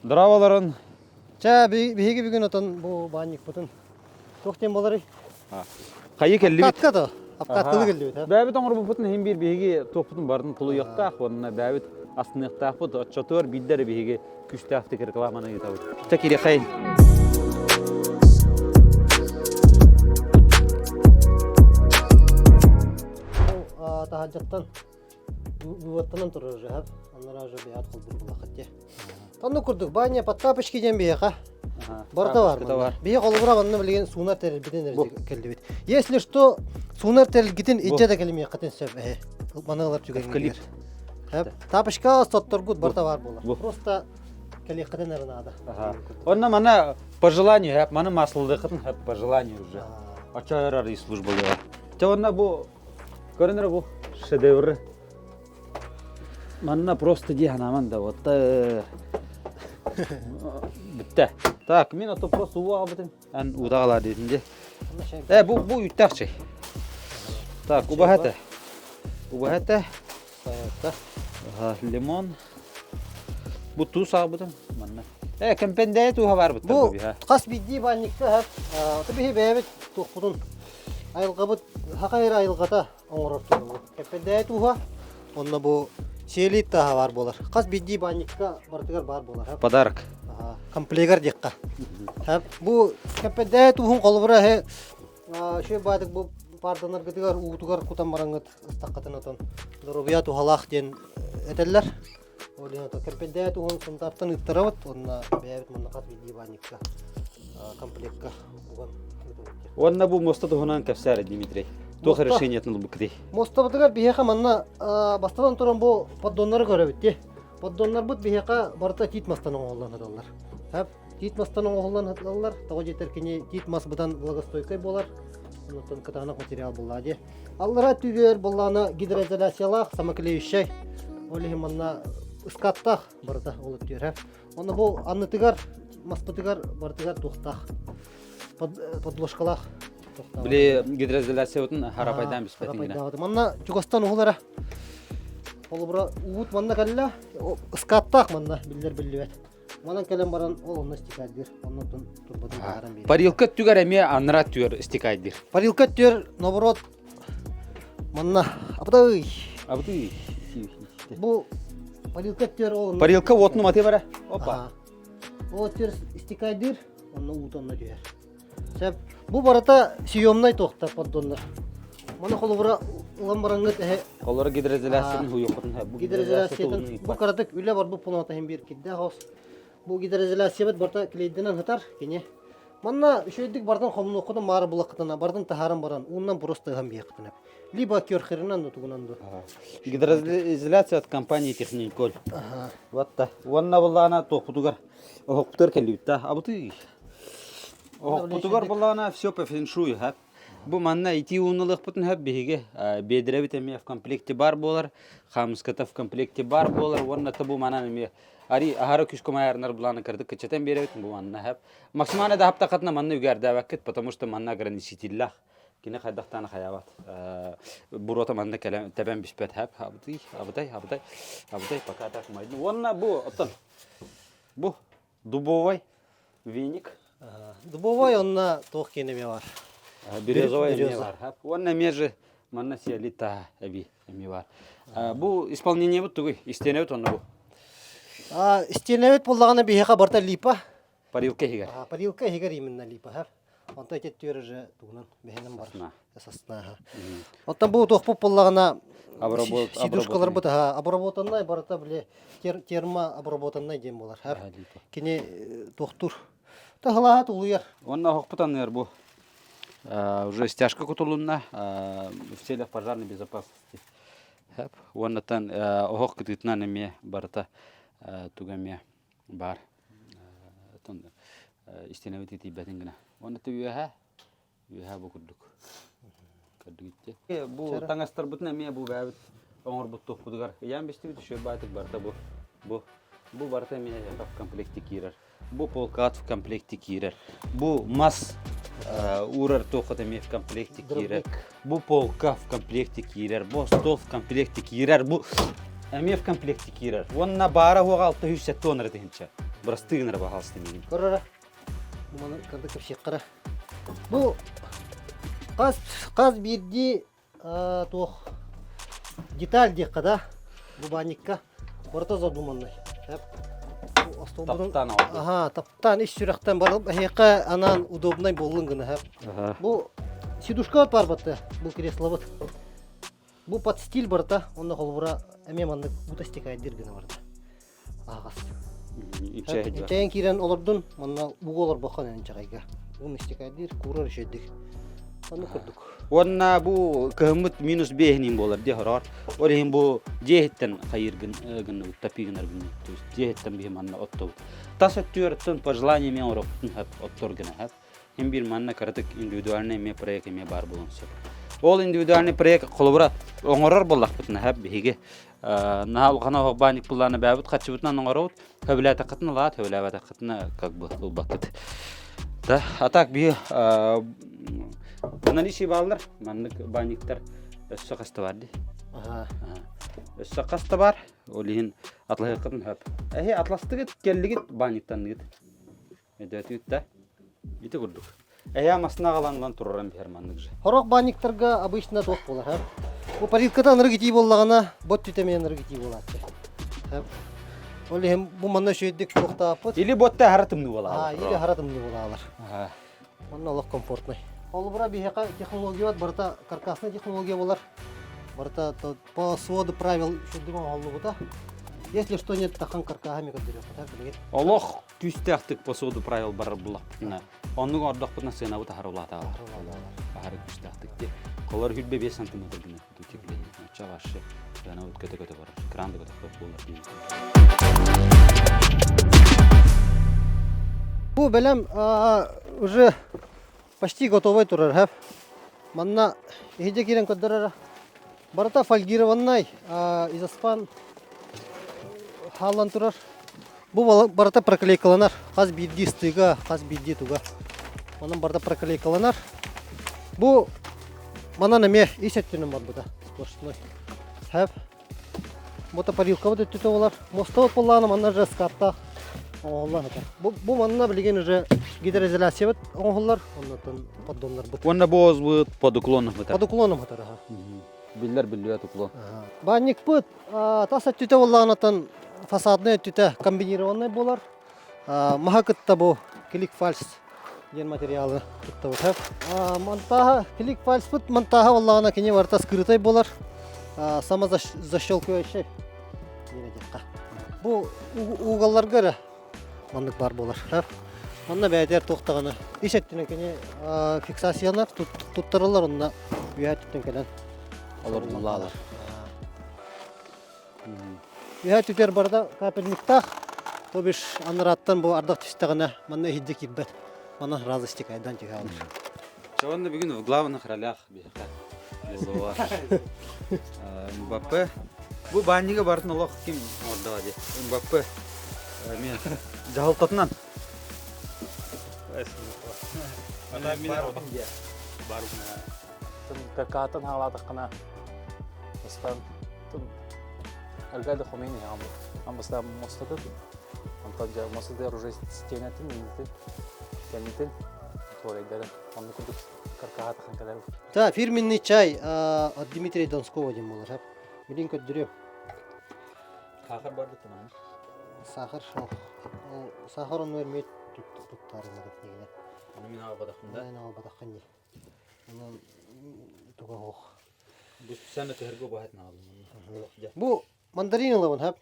Дорооболорун. Чэ, биһиги бүгүн отон бу баанньыкпытын туох диэн буоларый? Хайы кэллибит. Обкатка да. Обкатканы кэллибит. Бэйэбит оҥорбуппутун иһин биир биһиги туохпутун барын тулуйуохтаах уонна бэйэбит астыныахтаахпыт. Оччотугар биирдэ эрэ биһиги күүстээхтик рекламаны ыытабыт. Чэ кириэхэйин. Таһырдьаттан Выводтанан турар жаһап, анараа же бэйэт холбур булахат те. Онну курдук баня под тапочки диэн биһиэхэ барыта бар. бар. Биһи холобура манна билигин суунар тэрилбитин кэллибит. Если что, суунар тэрилгитин иччэ да кэлимиэххитин сөп эһи. Маны ылар түгэҥҥэр. Тапочка сотторгут барыта бар буолар. Просто кэлиэххитин эрэ наада. Онно мана по желанию, маны маслалыаххытын по желанию уже. Очо и службалыа. Те онно бу Көрөн эрэ бу шедевры. Манна просто дии санааман да вот бүттэ. Так, мин ото просто уу аҕалбытым. Эн уута аҕалаар диэтин дии. Э, бу бу үүттээх чэй. Так, убаһа этэ. Убаһа этэ. Лимон. Бу туус аҕалбытым манна. Э, кэмпэндээйи тууһа баар бытта бу хас биирдии баанньыкка ото биһи бэйэбит туохпутун Айылҕабыт саха эрэ айылҕата оҥорор туһа Кэппэндээйи тууһа онно бу сиэлиит тааһа баар буолар. Хас биирдии баанньыкка барытыгар баар буолар. Подарок. Комплегар диэххэ. Бу кэппэндээйи тууһун холобура эһи үчүгэй баайдык бу паарданаргытыгар уутугар кутан бараҥҥыт ыстаххытын отон доруобуйа туһалаах диэн этэллэр. Ол иһин ото кэмпэндээт уһун Сунтаартан ыыттарабыт уонна бэйэбит манна хас биирдии баанньыкка комплекка уган Уонна бу муоста туһунан кэпсээр Дмитрий. Туох решениетын ылбыккытый? Муостабытыгар биһиэхэ манна бастатан туран бу поддоннары көрөбүт дии. Поддоннарбыт биһиэхэ барыта тиит мастан оҥоһуллан сыталлар. Тиит мастан оҥоһуллан сыталлар. Тоҕо диэтэр кини тиит мас быдан влагостойкай буолар. Онтон кытаанах материал буллаа дии. Аллара түгэр буоллаҕына гидроизоляциялаах, самоклеющай. Ол иһин манна ыскаптаах барыта ол өттүгэр. Онно бу аннытыгар, маспытыгар барытыгар туохтаах подложкалаах. Били гидроизоляциябытын харапайдаан биспэтин гына. Манна чугастан уһулара. Холобура уут манна кэллэ, ыскаптаах манна биллэр биллибэт. Манан кэлэн баран ол онно стикайдыыр. Оннотон турбатын таһааран биэрэр. Парилка өттүгэр эмиэ аннара өттүгэр стикайдыыр. Парилка өттүгэр наоборот манна абытай. Абытай. Бу парилка өттүгэр ол онно Парилка уотну маты бара. Опа. Ол өттүгэр стикайдыыр, онно уут онно түһэр. Сөп. Бу барыта съемнай туохтар поддоннар. Маны холобура ылан бараҥҥыт эһэ Олору гидроизоляциятын хуйуоххутун бу гидроизоляциятын бу кыратык үлэ барбыт пулната иһин биир кирдээх ос. Бу гидроизоляциябыт барыта клейдэнэн сытар кини. Манна үчүгэйдик барытын хомнуоххутун маары булаххытына барытын таһааран баран ууннан просто ыһан биэххитинэ. Либо керхеринэн да тугунан да. Гидроизоляция от компании Техниколь. Вот та. Уонна буллаана туохпутугар оһохпутугар кэллибит да. Абытый. Оһохпутугар буллаана все по феншую, ха. Бу манна итии ууну ылыахпытын сөп биһиги биэдэрэбит эмиэ в комплекте бар буолар, хаамыската в комплекте бар буолар уонна бу манан эмиэ ари аһара күүскэ майарынар булааны кырдык кыччатан биэрэбит бу манна хөп. Максимально да хаптахатына манна үгэрдээбэккит, потому что манна ограничителлээх. Кини хайдахтааны хайаабат. Буруота манна кэлэн тэбэн биспэт хөп. Абытай, абытай, абытай, абытай, пока так майдын. Уонна бу оттон бу Дубовай веник. Дубовай онно туох киэнэ эмиэ бар. Березовай эмиэ бар. Уонна эмиэ же манна сиэли таа эби эмиэ бар. Бу исполнениебит тугуй? Истиэнэбит онно бу. Истиэнэбит буоллаҕына биһиэхэ барыта липа. Парилка иһигэр. Парилка иһигэр именно липа. Онто ити түөр уже тугунан бэһинэн бар. Сосна. Оттон бу туохпут буоллаҕына сидушкаларбыт обработаннай барыта били термо обработаннай диэн буолар. Кини туохтуур. Таһылааһа тулуйар. Уонна оһохпут анныгар бу уже стяжка кутулунна в целях пожарной безопасности. Уоннатан оһох кытыытынан эмиэ барыта туга эмиэ баар. Истинэбит итийбэтин гына. Уонна үөһэ Үөһэ бу курдук. Көрдүгүт Бу таҥастарбытын эмиэ бу бэйэбит оҥорбут туохпутугар ыйаан бистибит үчүгэй баайтык барыта бу. Бу бу барыта эмиэ в комплекте киирэр. Бу полкат в комплекте киирэр. Бу мас уурар туоххут эмиэ в комплекте киирэр. Бу полка в комплекте киирэр. Бу стол в комплекте киирэр. Бу эмиэ в комплекте киирэр. Уонна баара уоҕа 670 тыһынча. Бырастыы гынара баһаалыста миигин. Көрөрө. Бу маны кырдык кэпсиэххэ. Бу хас хас биирдии туох деталь диэххэ да бу баанньыкка барыта задуманный. Таптаан оҕолор. Аха, таптаан ис сүрэхтэн барып эһиэхэ анаан удобнай буоллун гына. Бу сидушка бар батты бу креслобут. Бу под стиль барыта, онно холобура эмиэ маннык уута стекайдыр гына барда. Аҕас. Инчэйэн киирэн олордун, манна ууга олорбоххо инчэҕэйгэ. Уун истекайдыыр, куурар үчүгэйдик. Оннук курдук. Уонна бу кыһыммыт минус биэһинин буолар дии хороор. Ол иһин бу дьиэһиттэн хайыыргын гынныбыт, тапиигынаргын. То есть дьиэһиттэн биһи манна оттобут. Тас өттүгэр по желанию мен ороппутун оттор гына хап. Хим биир манна кыратык индивидуальный эмиэ проект эмиэ баар буолуон сөп. Ол индивидуальный проект холобура оҥорор буоллахпытына хэп биһиги наһаа улахан оһох баанньык буллаана бэйэбит харчыбытынан оҥоробут. Хөбүлээтэххитинэ ылаат, хөбүлээбэтэххитинэ как бы ылбаккыт. Да, а так биһи наличии бааллар маннык баанньыктар өссө хаста бар дии. Өссө хаста бар, ол иһин атлаһыаххытын сөп. Эһи атластыгыт, келлигит, баанньыктанныгыт. Өйдөөтүгүт да? Ити курдук. Эһээ масына аҕалан тураран биһэр маннык же. Хорох баанньыктарга обычно туох буолар, ха? Бу парилката ынырык итии буоллаҕына, бот түтэмэ ынырык итии буолааччы. Ол иһин бу манна үчүгэйдик туохтааппыт. Или ботта хара тымныы буолаалар. Или хара тымныы буолаалар. Манна олох комфортный. Холобура биһиэхэ технологиябыт барыта каркасная технология буолар. Барыта по своду правил үчүгэйдик оҥоһуллубута. Если что нет, тахан каркаһа көрдөрүөххүт билигин. Олох күүстээхтик по своду правил барар буллахпытына, оннук ордохпутуна сыанабыт аһара улаатаалар. Аһары күүстээхтик ди. Колор хүрбэ 5 сантиметр гына утепление. Оччо вообще сыанабыт көтө-көтө барар. Кран да көтөхпөт буолар. Бу бэлэм уже почти готовый турар хэп. Манна иһидьэ киирэн көрдөрөр. Барыта фольгированнай изоспан хааллан турар. Бу барыта проклейкаланар. Хас биирдии ыстыыга, хас биирдии туга. Онон барыта проклейкаланар. Бу манан эмиэ ис өттүнэн барбыта сплошной. Хэп. Бу парилкабыт өттүтэ болар. Мостовой поллаана манна же скаттаах оҥоһуллан сытар. Бу, бу манна билигин уже гидроизоляциябыт оҥоһуллар, оннотон поддоннарбыт. Уонна бу озбыт под уклоном сытар. Под уклоном сытар, аха. Биллэр биллибэт уклон. Баанньыкпыт тас өттүтэ буоллаҕынатан фасадный өттүтэ комбинированный буолар. Маһа кытта бу клик фальс диэн материалы туттабыт. Монтаһа клик фальспыт монтаһа буоллаҕына кини барыта скрытай буолар. Самозащелкивающий диэн этиэххэ. Бу уголларга эрэ маннык баар буолар. Манна бэйэтигэр туох даҕаны ис өттүнэн кини фиксациялар туттарыллар онно үөһэ өттүттэн кэлэн олордуллалар. Үөһэ өттүгэр барыта капельниктаах, то бишь анараттан бу ардах түстэҕинэ манна иһирдьэ киирбэт. Манна сразу стекайдан түһэ алар. Чоонно бүгүн в главных ролях биһиэхэ буолуо. Мбаппе. Бу баанньыга бартын олох ким оҥордоҕо дии. Мбаппе мен дьаһалтатынан. Каркааттан хаалаатаххына бастаан Аргада Хомейни амбастаан мостатып онтон дьэ мостатыгар уже стенатын миннитин кэннитин туорайдарын онну курдук каркаһаатахан кэлэр. Да, фирменный чай от Дмитрия Донского диэн буолар. Билин көрдөрүөм. Сахар бар дытынан. Сахар шох. Сахар оннугар мүөт туттаарыммытым дигинэ. Оны мин албатахпын да. Мен албатаххын дии. Онон туга суох. Бу специально түһэргэ убаһатын аҕаллым. Бу мандарин ылабын хап.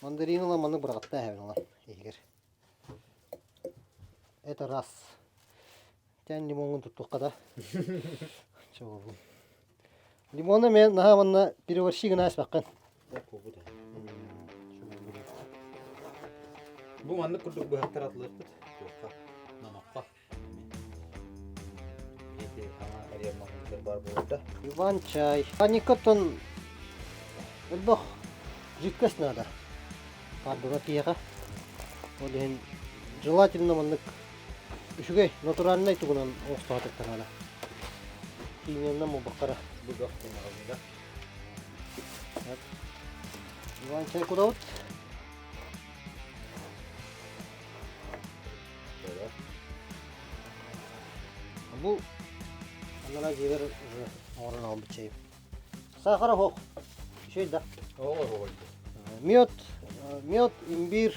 Мандарин ылан маннык быраҕаттаа эһэбин ылан иһигэр. Это раз. Тэн лимоҥҥун туттуохха да. Чоҕобун. Лимону мен наһаа манна переварщи гына аспаккын. Бу маннык курдук быһахтар атылыахпыт. Туохха, номоххо. Иван чай. Паникаттан элбэх жидкость надо. Пардона киһиэхэ. Ол иһин желательно маннык үчүгэй натуральнай тугунан оҥостоотуктар наада. Химиянан буолбаккара. Иван чай кутабыт. Бу анараа дьиэбэр уже оҥорон аҕалбыт чэйим. Сахара суох. Үчүгэй да. Мед, мед, имбирь,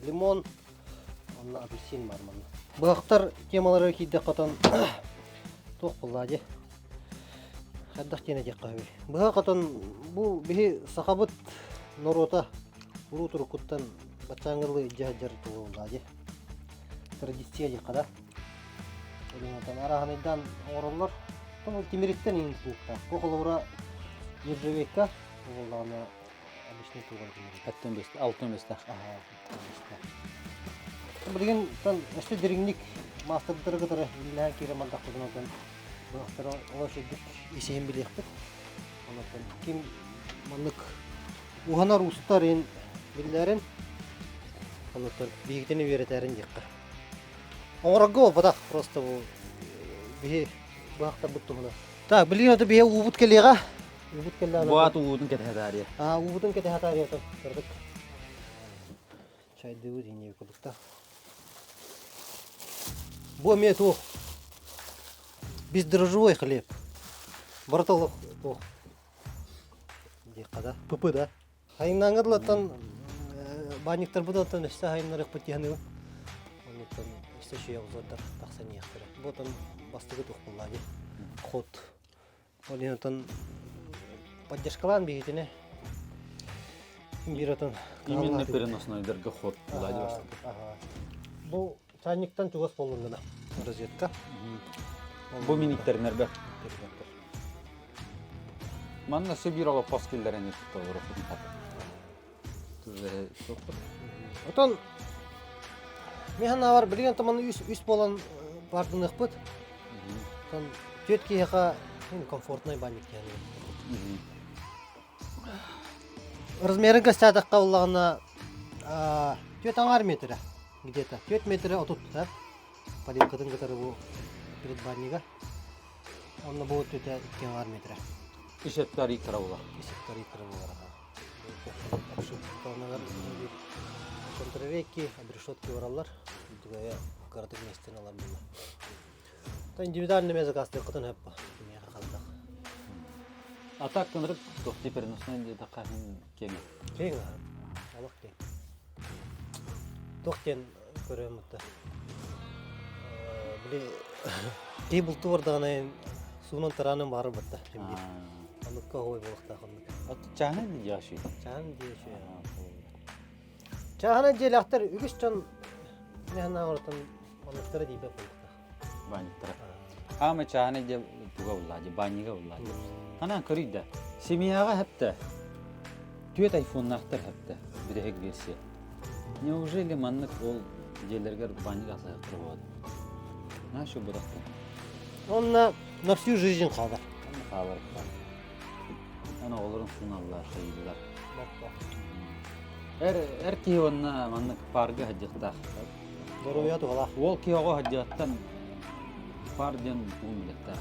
лимон, онно апельсин бар манна. Быһахтар темалары киирдэххэ туох буолла дии. Хайдах диэн этиэххэ сөбүй? Быһах отон бу биһи сахабыт норуота уруу туруккуттан баччааҥҥылыы илдьэ сылдьар тугу дии. Традиция диэххэ да. Отон арааһынайдаан оҥороллор. Ол тимириттэн иҥин тутулуктаах. Бу холобура нержавейка буоллаҕына обычный тугар Аттан бэстэ, алтан бэстэ. Билигин өссө дириҥник маастардары кытары үлэлэһэн киирэн бардахпытына быһахтара олус үрдүк исиһин билиэхпит. Онон ким маннык уһанар устар ин биллэрин онон биһигитини үөрэтэрин диэххэ. Оҥорорго буолбатах просто бу биһи быһахтарбыт туһунан. Так, билигин ото биһи уубут кэлиэҕэ. Уубут кэллэҕинэ. Бу аат уубутун кэтэһэ таарыйа. Аа, уубутун кэтэһэ таарыйа кырдык. Чайдыыбыт иҥиэ курдуктаах. Бу эмиэ туох бездрожжевой хлеб. Барыта олох туох диэххэ да, ПП да. Хайыннааҥҥа дылаттан баанньыктарбытыттан өссө хайыннарыахпыт диэххэ Оннуттан өссө үчүгэй обзордар тахсан иһиэхтэрэ. Бу отон бастакы туох буолла дии. Ход. Ол иһин отон поддержкалаан биһитини биир отон Именно переносной-дарга ход Владивосток. Бу чайниктан чугас буоллун гына розетка. Бу миниктэринэрбэ. Манна Сибирь олоппос киллэрэн Отон мин санаабар билигин томаны үс үс буолан бардыныахпыт. Отон түөрт киһиэхэ комфортный банник диэн. Размерын көстөөтөххө буоллаҕына 4,5 метрэ где-то. 4 метрэ 30 да. Парилкатын кытары бу предбаннига. Онно бу өттүтэ 2,5 метрэ. Исеттар икра буолар. Исеттар икра буолар. Контррейки, обрешетки бараллар. Дүгәйә кыратык миэстэни ылар буолла. Индивидуальный ме заказтыаххытын сөп Миэхэ хантах. А так тынырык тохти переносной диэтэххэ киэҥ. Киэҥ аһа. Олох киэҥ. Туох диэн көрөм ытта. Били киһи бултуу бардаҕына суунан тараанын баҕарар батта. Оннукка оһуой буолуохтаах оннук. Чааһынай дьиэҕэ Чааһын дьиэ Чааһынай дьиэлээхтэр үгүс дьон нэһанааҕыртан оннуктара тиийбэт буолуохтаах. Баанньыктара. Хаама чааһынай дьиэ туга буллаа дьиэ, баанньыга буллаа дьиэ. Ханаан көрүй да, семьяҕа хэптэ. Түөт айфоннаахтар хэптэ, бүтэһик версия. Неужели маннык ол дьиэлэргэр баанньык атлайахтар буолат? Наша бырахтан. Онно на всю жизнь хаалар. Хаалар. Аны оҕолорун суналлар, хайыыллар. Эр, эр киһи уонна маннык паарга сылдьыахтаах. Доруобуйа туһалаах. Уол киһи оҕо сылдьыаттан паар диэн тугун билиэхтээх.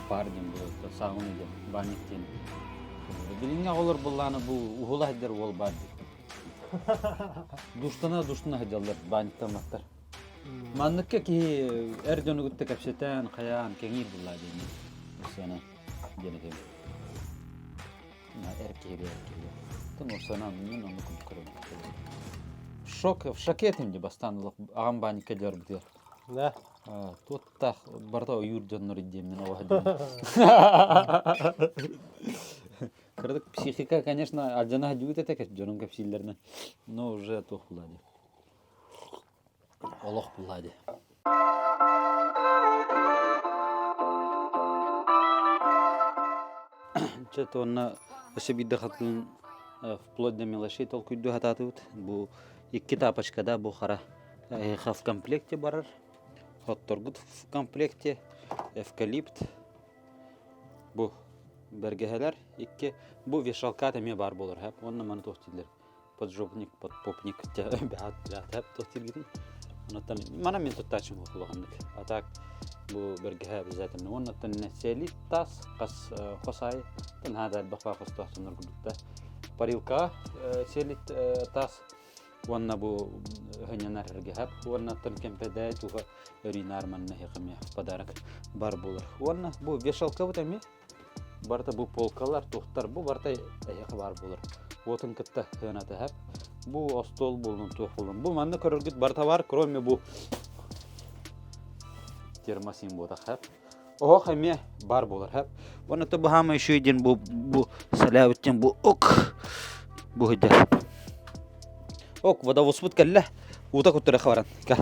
Паар диэн буолуохта, сауна диэн, банник диэн. Билиҥҥи оҕолор буллаана бу уһула сылдьар уол баар дии. Душтана душтана сылдьаллар, банниктамматтар. Манныкка киһи эр дьону кытта кэпсэтэн, хайаан, кэҥиир буллаа диэн. Сыана диэн этим. Эр киһи эр киһи. Тон санаан мен ону көрөм. Шок, в шоке этим де бастаан аҕам баанньыкка дьарбытыгар. Да. Туоттаах барыта ойуур дьоннор диэммин оҕо Кырдык психика, конечно, алдьана дьүүт этэ дьонум кэпсииллэринэн. Но уже туох була дии. Олох була дии. Чэ, уонна өссө биирдэ хатылын вплоть до мелочей толкуйдуу сатаатыбыт. Бу икки тапочкада бу хара в комплекте барар. Хотторгут в комплекте эвкалипт. Бу бэргэһэлэр икки. Бу вешалката эмиэ баар буолар. Уонна маны туох дииллэр поджопник, подпопник бэҕэт туох дииргитин. Онуттан мана мин туттааччым улаханнык. А так бу бэргэһэ обязательно. Уоннаттан сели тас хас хос аайы наһаа да элбэх баар хостоохтонор курдукта. Парилкаҕа селит тас. Уонна бу хынньанар эргэһэп уоннаттан кэмпэдээ туха өрийнаар манна хэмиэ подарок бар булар. Уонна бу вешалкабыт эмиэ барыта бу полкалар туохтар бу барыта эһиэхэ баар буолар. Уотун кытта сыанатыһар. Бу остуол буолун туох буолун. Бу манна көрөргүт барыта бар, кроме бу термосин буотах. Оһох эмиэ бар буолар хэп. Уонна то баһаама еще диэн бу бу сэлээбит диэн бу ок бу хыдьар. Ок водовозпут кэллэ. Уута куттара баран. Кэл.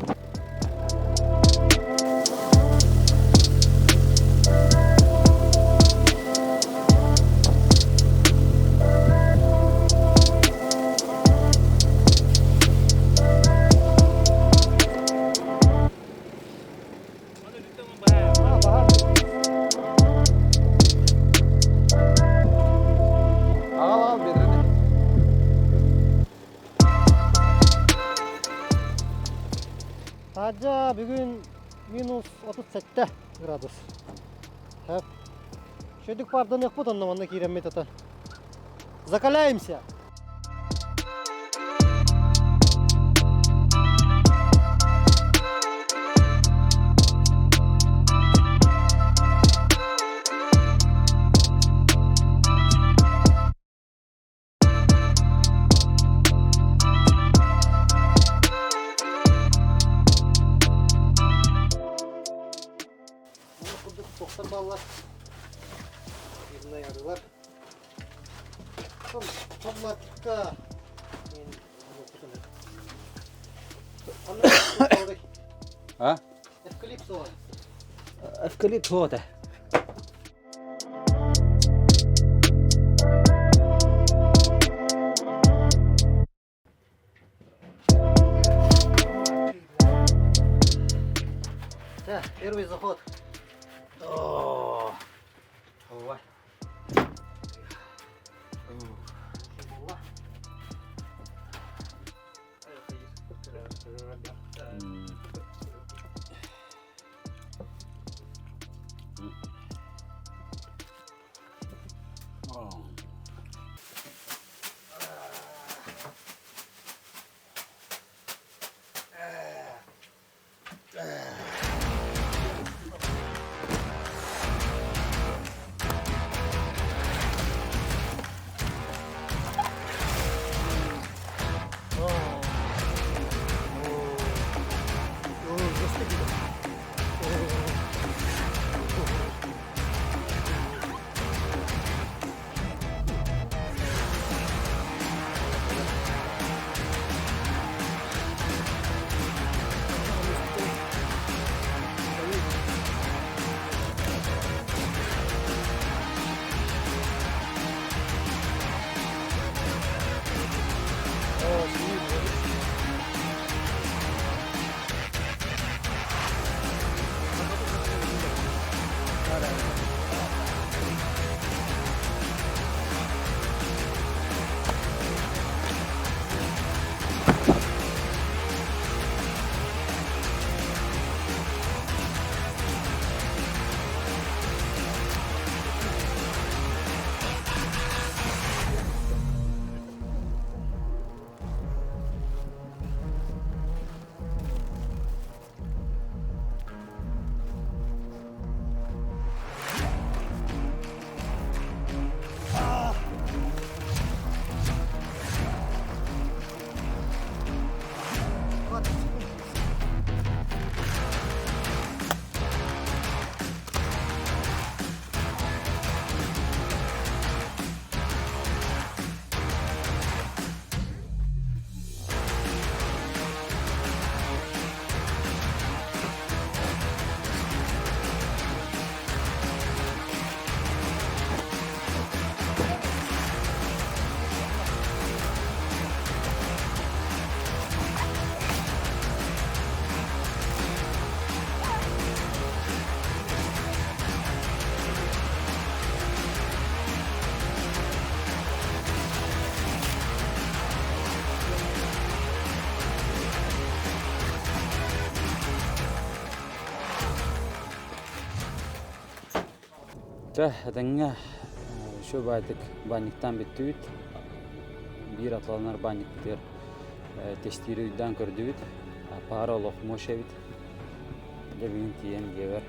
Аҕал, аҕал биэдэрэ. Таһырдьа бүгүн минус 37 градус. Хөп. Шөдүк паарданыахпыт онно манна киирэммит ата. Закаляемся! Курдук тохтор баллар, пивной арыылар. Проблатка. А? Эвкалипт суоҕа. Эвкалипт суох этэ. Так, первый заход. О, ой. Чэ, этэҥҥэ үчүгэй баайдык баанньыктаан бүттүбүт. Биир атыланар баанньыкпытыгар Тестири өйдөөн көрдүбүт. Паара олох мощь эбит. Дьэ бүгүн тиийэн дьиэбэр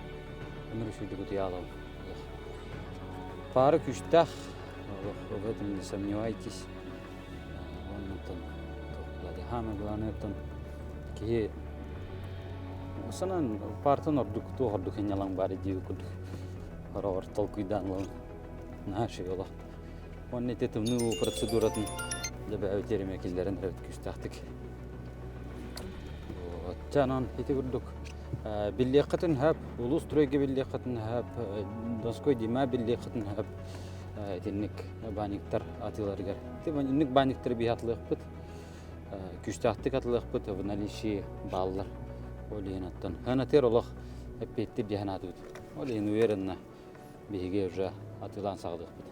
ыныр үчүгэйдик утуйа аалабын. Паара күүстээх, в этом не сомневайтесь. Оннуттан самое главное оттон киһи санаан паартан ордук туох ордук сынньалаҥ баар дии курдук хороҕор толкуйдаан ылабын. Наһаа үчүгэй олох. Уонна ити тымныы уу процедуратын дьэ бэйэбит эримэ киллэрэн эрэбит күүстээхтик. Вот. Чэ, онон ити курдук биллиэххитин сөп, улуус стройга биллиэххитин сөп, Донской Дима биллиэххитин сөп итинник баанньыктар атыыларыгар. Ити инник баанньыктары биһи атылыахпыт, күүстээхтик атылыахпыт, в наличии бааллар. Ол иһин оттон ханатыр олох эппиэттир диэн аатыбыт. Ол иһин уверенно биһиги уже атыылаан саҕалыахпыт.